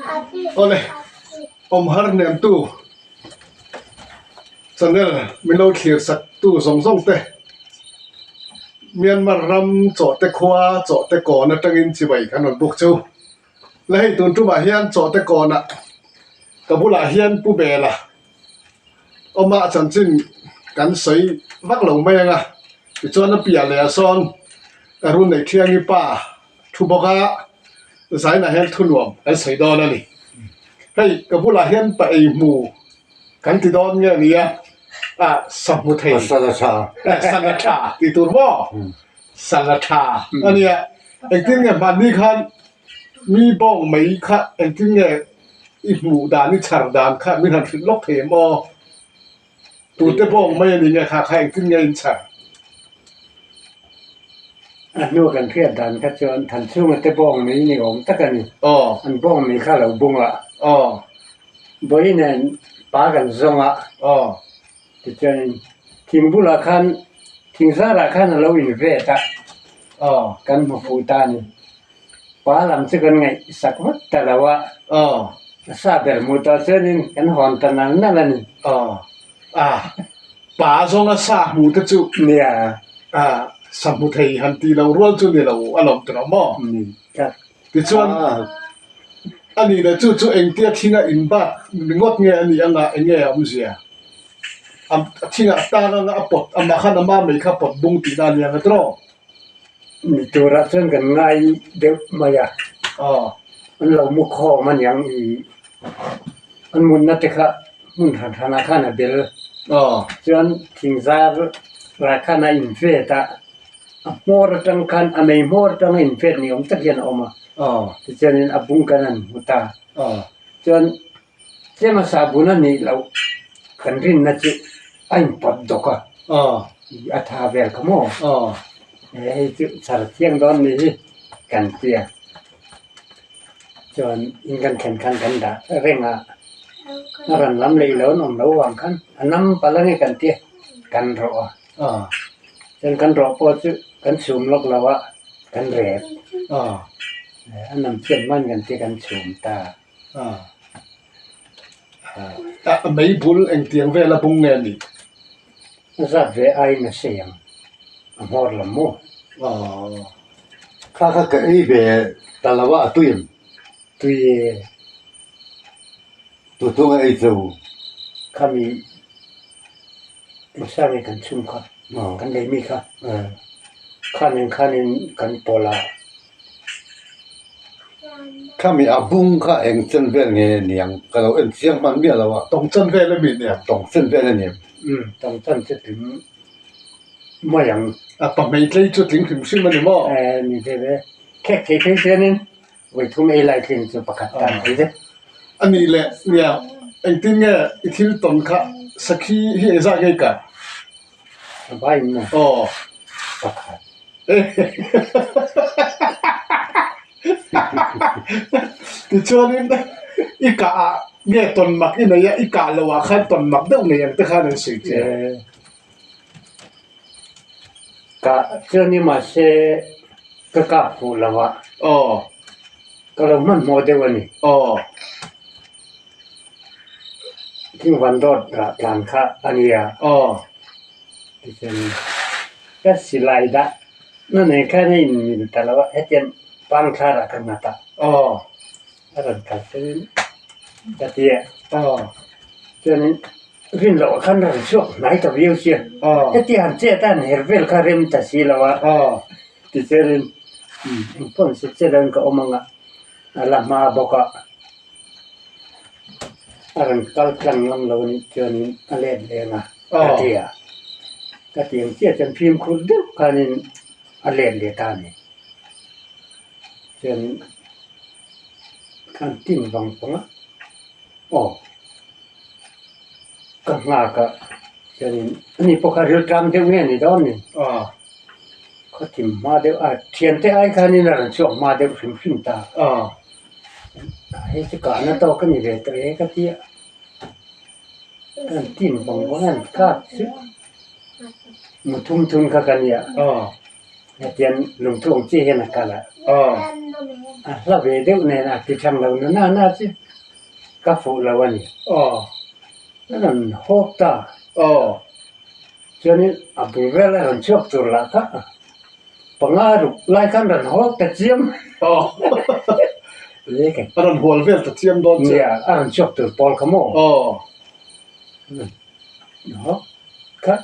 Awle awm har hnemtu channel min lo thlir sak tu zawng zawng te Myanmar ram chawhte khua chawhte kawn atangin chibai kan rawn buk chu. La hei tun tumah hian chawhte kawnah ka bulah hian Pu Bela awma chanchin kan sawi vak lo mai ang a tichuan a piah leh ah sawn Arun Neithiangi pa thu bawk a zainah hian thu nuam kan sawi dawn a ni. Hei ka bulah hian pa ei hmu kan ti dawn nge ni a ah sa hmu thei Sala tha sala tha tih tur maw sala tha a nia engtin nge hmanni khan mi bawng mai kha engtin nge i hmuh dan i chhar dan kha min han hrilh lawk thei em aw Tute bawng mai a ni nge kha kha engtin nge in chhar? A hnu kan hriat dan kha chuan Thanchhunga te bawng mai ni awm tak a ni. Aw. An bawng mai kha a lo bung a. Aw. Bawi nen pa kan zawng a. Aw. Tichuanin thing bulah khan thing zarah khan a lo in vet a. Aw. Kan hmu fuh ta a ni. Pa lam chu kan ngaihsak vat ta lo a. Aw. A sa ber hmuh tawh chuanin kan hawn ta nal nal a ni. Aw. A. Pa zawnga sa hmuh te chu. Nia. A. Sa hmu thei han tih loh rual chu ni lo a lawm tawh maw? Ni tak. Tichuan a nih leh chu chu engtia thinga inbat ringawt nge a nih anga eng nge a awmzia? A thingah tan anga a pawt amah khan ama mei kha pawt bung tihna a ni ang a tiraw? Mi turah chuan kan ngai deuh mai a, an lo mu khawm a niang i an munna te kha hmun hran hranah khan a bel chuan thing zar lah khan a invet a, a hmawr atang khan a mei hmawr atang a invet ni awm tak hian a awm a, tichuanin a bung kan han hmu ta chuan Tlem a sahbun a nih loh kan rinna chu a inpawt dawk a, a tha vel kha maw? Hei chu chhar thiang dawn ni hi kan ti a, chuan in kan thlen khan kan dah reng a, a rawn lam leh lo an awm lo vang khan a nam palh ange kan ti a, kan rawh a, chuan kan rawh pawh chu kan chhum lawk lo a, kan rep, a nam chian hman kan ti a kan chhum ta. A mei bul engtiang vela bung nge a nih? A zat ve aiin a sei ang, a hmawr lam maw? Kha kha ka ei ve ta lo a, a tui em? Tui e. Tu thung a ei cho? Khami engsa nge kan chhum kha, kan lei mi kha, khanin khanin kan pawlh a. Khami a bung kha eng chen vel nge niang ka lo en chiang hman miah lo a. Tawng chen vel a mi niang? Tawng chen vel a niang. Umm tawng chen chu tling mai ang. A pahmei tlei chu tling hrim hrim a ni maw? Eh ni ve ve. Khek thei phei chuanin vawi thum ei lai tling chu pakhat tan thei ve. A nih leh nia engtin nge i thil tawn kha sakhi hi engzah nge i kah? A vain maw? Aw. Pakhat. Tichuanin i kah ah nge tawn mak i nei a, i kah loh ah khan tawn mak deuh nei ang te khan an sawi che. Kah chuan i mahse ka kah fuh lo a. Aw. Ka lo hmanhmawh deuh a ni. Aw. Thingvan dawt rah tlan kha a nia. Aw. Tichuan ka silai dah na nei khan a inmil ta lo a, hetiang pang thlarah ka nghat a. Aw. A rawn kal chuanin ka ti a. Aw. Chuanin rin loh ah khan a rawn chhuak hnai ta viau sia. Aw. Hetiang han chet a han her vel kha rem ta si lo a. Aw. Tichuanin engpawh se che dawn ka awm ang a, a la hma bawk a. A rawn kal tlang ngam lo anih chuanin a let leng a, ka ti a. Ka ti ang chiah chuan fimkhur deuh khanin a let leh ta a ni. Chuanin khan tin vang pawng a, aw ka nghak a, chuanin ani pawh kha rilṭam deuh nge ni dawn ni? Khawthim hma deuh a, thiante ai khanin a rawn chhuak hma deuh hrim hrim ta. Hei chu kahna tawk a ni ve tawh e ka ti a, kan tin vang vang a an kap chu mu thum thum kha ka nia, hetiang lungthu ang chiah hian a kal a. A hla ve deuh nen a ti thang lo na na chu ka fuh lo a ni. A rawn hawk ta. Chuanin a bul vel a rawn chhuak tur lah kha panga ruk lai khan rawn hawk ta chiam. A rawn hual vel ta chiam dawn che. Nia, a rawn chhuak tur pawl kha maw? Hawk kha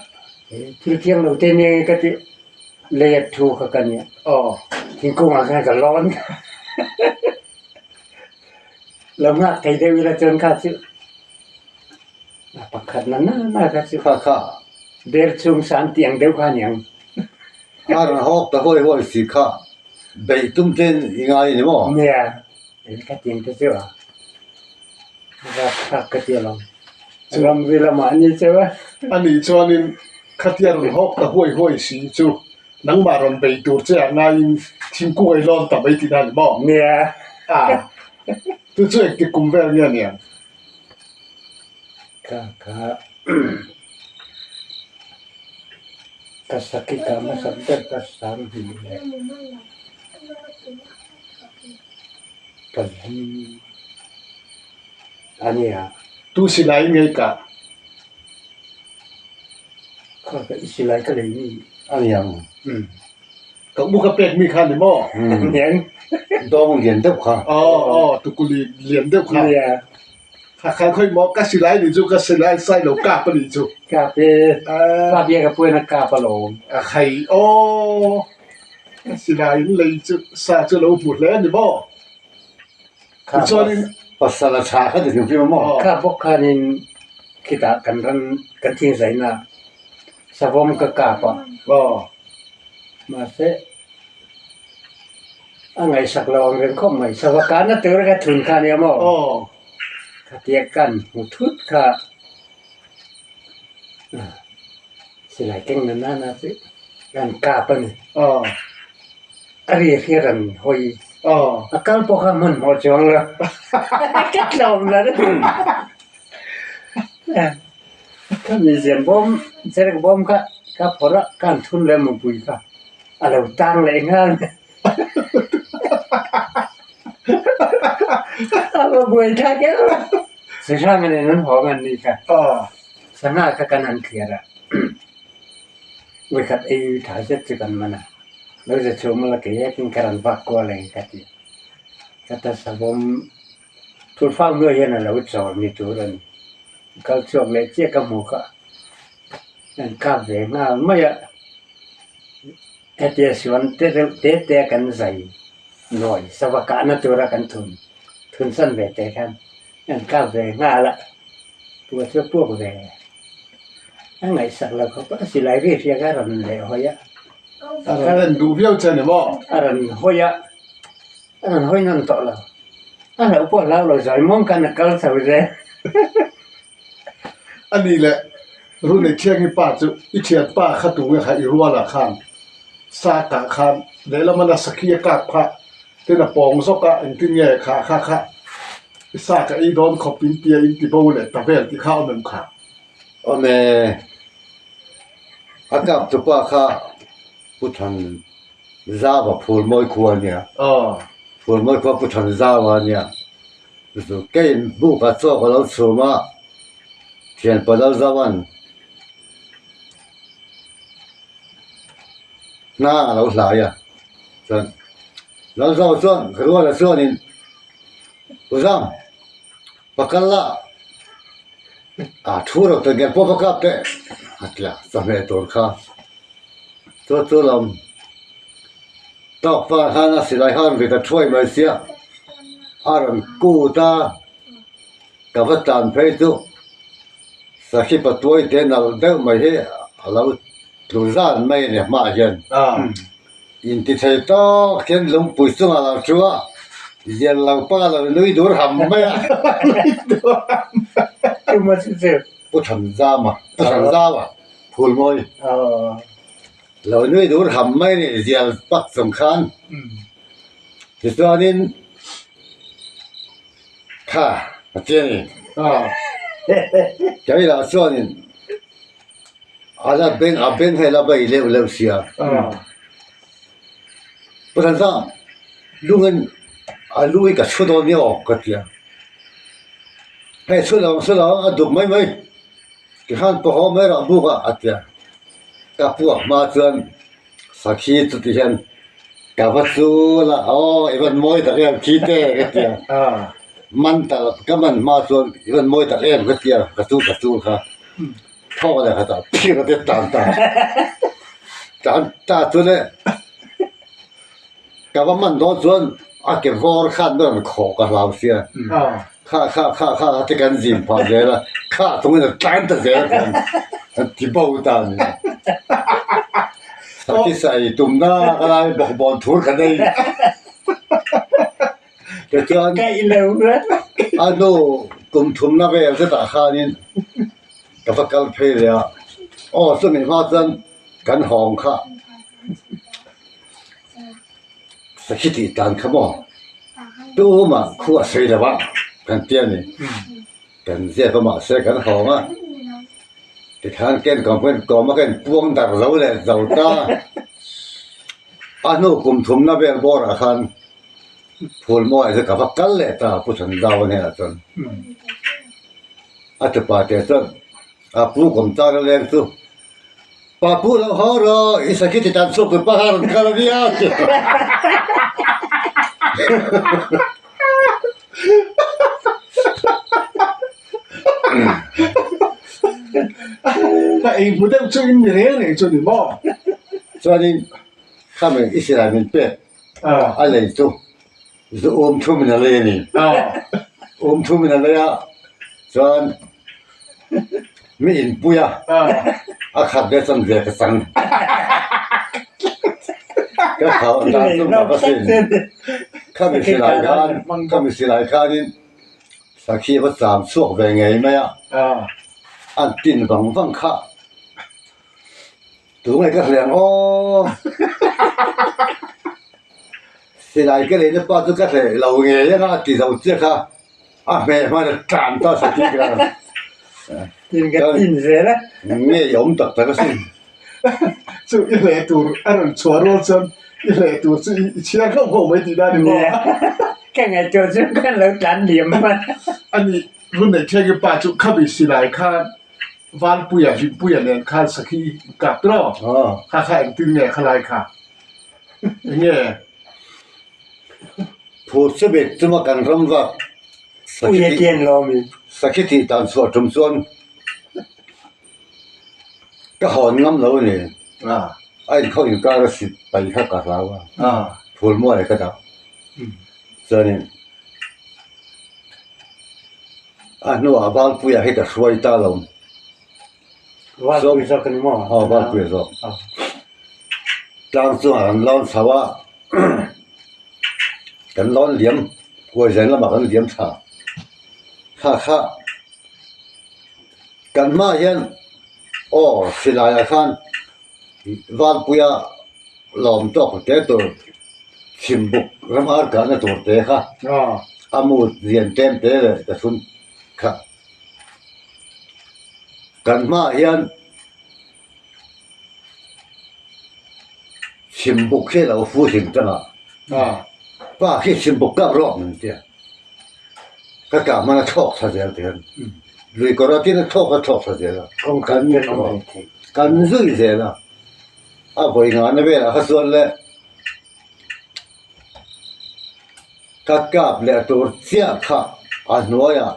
thil thiang lo te nia ka tih. Lei a thu kha ka nia. Thingkung ah khan ka lawn. Lo nghak thei deuh ila chuan kha chu pakhat na na na kha chu Kha kha. Ber chhung san tih ang deuh kha a niang. A rawn hawk ta huai huai si kha beih tum ten i ngai a ni maw? Nia, ka tiang te chu a. Rapthlak ka ti alawm. Ramri lamah a ni cheu a. Ani chuanin khatia rawn hawk ta huai huai si chu nangmah rawn bei tur che ah ngaiin thingkung ei lawn ta mai tihna a ni maw? Nia. A, chu chu engtik kum vel nge aniang? Ka ka ka saki ka hmasak ber ka sang hnih leh. Pali a nia. Tu silai ngei ka? Kha ka i silai ka lei mi. A niang. Ka u ka pek mi kha ni maw? Niang. Dawng lian deuh kha. Aw aw tukuli lian deuh kha. Nia. Kha kha khawi maw ka silai ni chu ka silai sai lo kap a ni chu. Kap e. Kap ia ka puan a kap alawm. A khai aw. Ka silai in lei chu sa chu lo hmu hle a ni maw? Tichuanin. Pasal a tha kha ti hrim hrim a maw? Kha bawk khanin khitah kan ran kan thingzaina savawm ka kap a. Aw. Mahse a ngaihsak lo ang reng khawp mai. Sava kana tur ka thun kha a nia maw? Aw. Khatia kan hmu thut kha silai keng na nana chu kan kap a ni. Aw. A ri hriat an hawi. Aw. A kal pawh kha hmanhmawh chuang lo. Ka tlawm lo. Ka miziam bawm cherek bawm kha ka phawrh a, ka han thun leh mupui kha a lo tang leh nghal. A va buai thlak em a. Sahrang nen an haw ngan ni kha. Sangha kha kan han thliar a, vawikhat ei tha zet chu kan man a, lo za chhum la kei hetin ka rawn vak kual eng ka ti a. Ka ta savawm thulfang hnuai hian a lo chawl ni tur a ni. Kal chhuak leh chiah ka hmu kha an kap ve nghal mai a, hetia suan te reuh te te a kan zai nuai sava kahna tura kan thun thun san ve te khan an kap ve nghal a, puah chu a puak ve a ngaihsak lo khawp a silai ri hria kha a rawn leh hawi a. A rawn en duh viau che a ni maw? A rawn hawi a, a rawn hawi nawn tawh lo. A hlauh pawh hlau lo zai mawng khan a kal chho zel. A nih leh Rune Thiangi pa chu i thian pa kha tunge kha i rualah khan sa kah khan lehlam a sakhi a kap kha tin a pawng zawk a engtin nge kha kha kha i sa ka ei dawn khawp in tia in ti bo leh ta vel tih kha awm em kha? Awm e, a kap tupa kha Pu Than Zava Phulmawi khua a nia. Phulmawi khua Pu Than Zava a nia. Chu keiin buk ah chaw ka lo chhum a, thianpa lo zauan hnang a lo hlai a. Chuan lo zau chuan ka ruala chuanin Pu Zam, pakal la a thu ro ta nge pawh va kap teh a ti a, chawhmeh tur kha. Chu chu lam tawk pa khan a silai khan ri ta thuai mai sia a rawn kut a ka va tlan phei chu sakhi patuai te nalh deuh mai hi a lo tlu zan mai a ni hmaah hian inti thei tawk hian lungpui chungah a lo thu a lian lo panga lo nui dur ham mai a. Pu Thanzama Pu Thanzama Phulmawi lo nui dur ham mai ni zial pak chung khan tichuanin kha a ti a ni keilah chuanin a la beng a beng hei la bei leuh leuh sia Pu Thanzam. Lungin a lu hi ka chhu dawn nia aw ka ti a. Hei chhu lo ang chhu lo ang a duk mai mai tikhan paw haw mai rah buk a a ti a. Ka puak hma chuan sakhi chu ti hian ka va chul a aw i van mawi tak em khi te ka ti a. Man ta ka man hma chuan i van mawi tak em ka ti a ka chul ka chul kha. Thawk leh khatah phir a te tan ta tan ta chu le ka va man dawn chuan a ke vawr khan a rawn khawh ka hlau sia kha kha kha kha kha te kan zin phah zel a kha chungin a tlan ta zel a khan an ti bo ta a ni sakhi ei tum na ka lai bawkbawn thur ka nei tichuan a hnu kum thumna vel zetah khanin. Ka va kal phei leh a, aw chumi hma chuan kan hawng kha sakhi tih tan kha maw tumah khu a sawi lo a kan ti a ni, kan zep a mahse kan hawng a tikhan ken kawm ken kawm a ka inpuang darh zo leh zo ta a hnu kum thumna vel bawrah khan Phulmawi chu ka va kal leh ta Pu Thanzau hnenah chuan. A tupa te chuan a pu kawm char a leng chu, Pa pu lo haw rawh, i sakhi ti tan chhuak tur pa kha rawn kal a nia a ti a. Ka ei hmu deuh chu in ni reng reng chu ni maw? Chuanin khami i silai min pek a lei chu Zu um thum in a lei a ni. Um thum in a lei a, chuan mi inpui a, a khat ve chuan ve ka chang. Ka khauh dan chu mak asin. Khami silai khan, khami silai khanin sakhi va cham chhuak ve ngei mai a, an tin vang vang kha. Tunge ka hre ang aw. Silai ka leina pa chu ka hre lo ngei ang a ti zo chiah kha a hmeh hman a tlan ta sa tih ka Tin ka tin zel a. Ngei awm tak tak asin. Chu i hleh tur a rawn chhuah rual chuan i hleh tur chu i chhiar hlauh hlauh mai tih na ni maw? Ka ngaihtuah chu khan lo tlan liam hman. Ani Runei Thianghlim pa chu khami silai khan Vanpuia, Hlimpuia nen khan sakhi kap tawh kha kha engtin nge khalai kha enge? Phur chu bet chunga kan ram vak sakhi tih dan chhuah tum chuan ka hawn ngam lo a ni. A inkhawh inkar a sit pai kha ka hlau a, phul mual ka dah. Chuanin. A hnuah Valpuia hi ka hruai ta lo. Valpui zawk a ni maw? Aw Valpuia zawk. Tlang chungah kan lawn chho a, kan lawn liam, Huaizen lamah kan liam tha. Kha kha kan hmaah hian aw silaiah khan Valpuia lawm tawk te tur chhimbuk ram ar kahna tur te kha a mut lian tlem te leh ka chhun kha kan hmaah hian chhimbuk hi a lo fu hlim tang a pa khi chhimbuk kap rawh min ti a ka kah hman a thlawk thla zel ti hian lui kawr a tin a thlawk a thlawk thla zel a kan zui zel a a vawi nghahna velah kha chuan le ka kap leh tur chiah kha a hnuaiah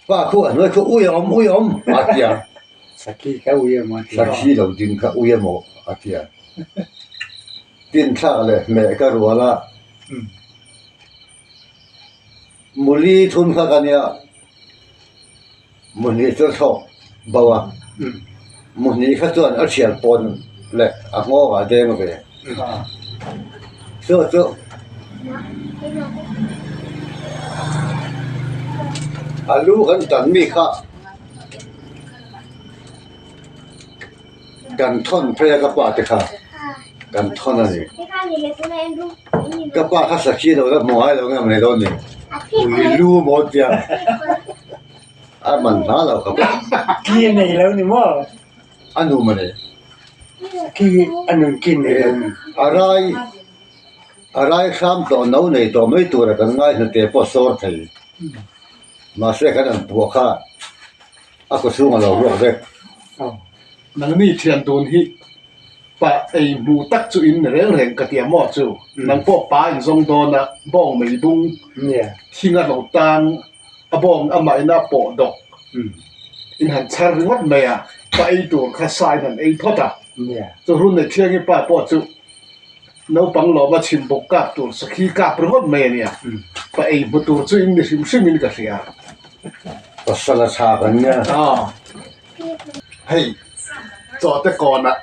pa khu a hnuai khu ui a awm ui a awm a ti a sakhi lo ding kha ui a maw a ti a tin thlak leh hmeh ka rual a. Muli thun kha ka nia, Muhni chu a thlawk bo a, Muhni kha chuan a thial pawn leh a nghawng ah a deng ve. Chu chu a lu kan tan mi kha kan thawn phei a ka pa te kha kan thawn a ni. Ka pa kha sakhi lo la hmu ngai lo nge mawni dawn ni ui lu maw tia a man hla lo ka pa. Ki a nei lo ni maw? A nu mawni. Ki a nun ki nei lo ni. A rai. A rai hram tawh no nei tawh mai tura kan ngai hnute pawh sawr thei. Mahse kan an puah kha a kaw chhung a lo ruak vek. Nangni thian dun hi pa ei hmu tak chu in ni reng reng ka ti a maw chu? Nang pawh pa in zawng dawn a, bawng mei bung thing a lo tan a bawng amah ina pawh dawk in han chhar ringawt mai a, pa ei tur kha sa in han ei phawt a, chu run nei thiangi pa pawh chu Naupang lawma chhim bawk kap tur sakhi kap ringawt mai a nia. Pa ei hmu tur chu in ni hrim hrim in ka hria. Pasal a chhak an nia. Aw. Hei chawhte kawnah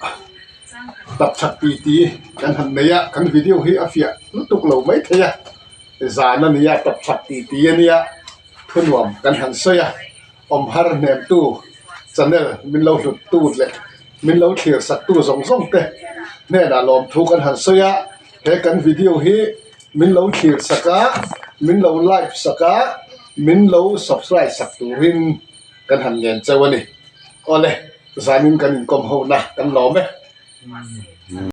tapchhak ti ti kan han nei a, kan video hi a fiah lutuk lo mai thei a. Zan a nia, tapchhak ti ti a nia, thunuam kan han sawi a, awm har hnemtu channel min lo hlut tu leh Min lo thlir saktu zawng zawng te hnenah lawmthu kan han sawi a, he kan video hi min lo thlir sak a, min lo like sak a, min lo subscribe sak turin kan han ngen cheu a ni. Awle, zanin kan inkawm ho na kan lawm e.